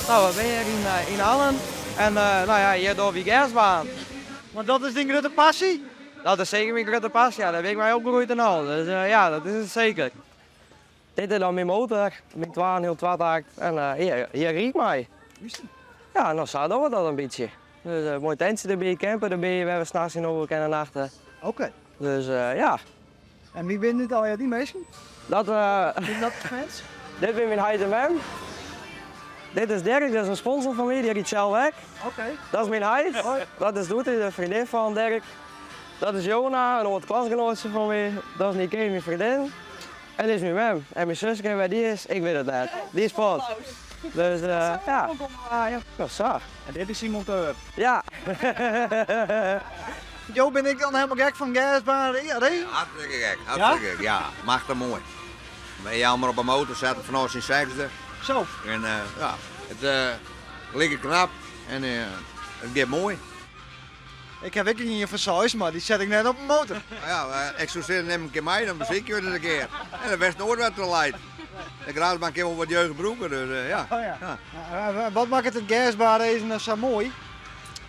No, we binne hjir yn Hallum en no ja, hjir dogge wy gersbaan. Want dat is dyn grutte passy? Dat is seker myn grutte passy, ja. Dêr bin ik mei opgroeid en al. Dus ja, dat is it seker. Dit is dan myn motor, myn twaenheal twatakt en hjir, hjir riid ik mei. Ja, no sa dogge we dat in bytsje. Dus moai tentsje derby, camper derby, wêr we nachts yn op kinne nachte. Oké. Dus ja. En wie binne dit allegear, dy minsken? Dat, Binne dat de fans? Dit binne myn heit en mem. Dit is Dirk, dat is in sponsor fan my, dy rydt sels ek. Oké. Dat is myn heit. Dat is Doetie, de freondin fan Dirk. Dat is Jona, in âld klasgenoatsje fan my. Dat is Nike, myn freondin. En dit is myn mem. En myn suske, wêr dy is, ik wit it net. Dy is fuort. Dus ja. No sa. En dit is syn monteur. Ja. Jo binne ek dan helemaal gek fan gersbaan riden? Hartstikke gek, hartstikke gek, ja. Machtich moai. Jelmer op 'e motor setten fanôf syn sechsde. Zo. En ja, it liket knap en it giet moai. Ik haw ek ien fan seis, mar dy set ik net op 'e motor. Ja, ik soe sizze, nim in kear mei, dan besykje we it ris in kear. En dan witst noait wat der leit. De gersbaan kin wol wat jeugd brûke, dus ja. Oh ja. Wat makket it gersbaanracen dan sa moai?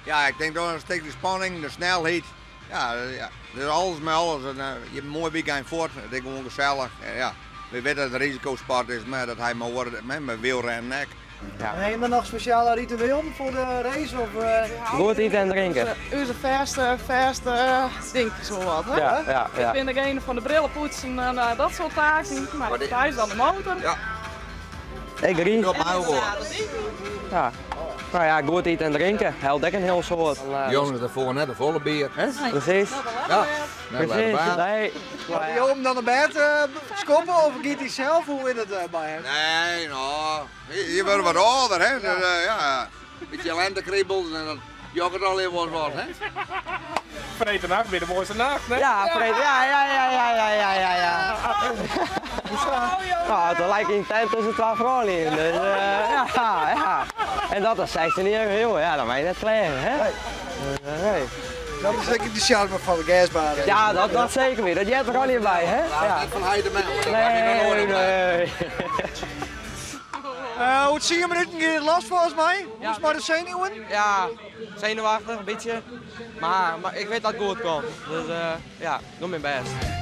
Ja, ik tink toch in stikje spanning, de snelheid. Ja, ja, dus alles mei alles. En, je hebt een moai weekend fuort, it is gewoan gesellich. En, ja, we witte dat it risikosport is, mar dat ha je mei mei wielrennen ek. Ja. En ha je dan noch spesjale rituelen foar de race? Of, Goed iten en drinken. Ús fêste, fêste dinkjes wol wat. Hè? Ja. Ik bin degene fan de brillen poetsen en dat soart taken. Maar Thijs dan de motor. Ja. Ik ried. Op my wol. Ja. Nou ja, goed iten en drinken helpt ek in hiel soad. Jonges, derfoar net te folle bier, hè? Presys. Ja. Presys. Nee. Moat jo him dan op bêd skoppe of giet hy sels? Hoe is dat by him? Nee, no, je wurde wat âlder, hè? Dus, ja, bytsje lentekriebels en dat jokket al even wat, hè? Freedtenacht wie de moaiste nacht, hè? Ja, freed, ja, ja, ja, ja, ja, ja, ja, ja. Nou, it like yn tent tusken twa froulju. Dus, ja, ja. En dat is 16 jier jonge, ja, dan mei je net kleagen, hè? Nee. Dus, nee. Dat is ek de sjarme fan de gersbaan. Ja, dat seker weer. Dat heart der allegear by, hè? Ja. Net fan heit en mem. Nee, nee. Oer tsien minuten giet it los folgens my. Hoe is it mei de senuwen? Ja, senuwachtich, in bytsje. Mar ik wit dat it goed komt. Dus ja, ik doch myn bêst.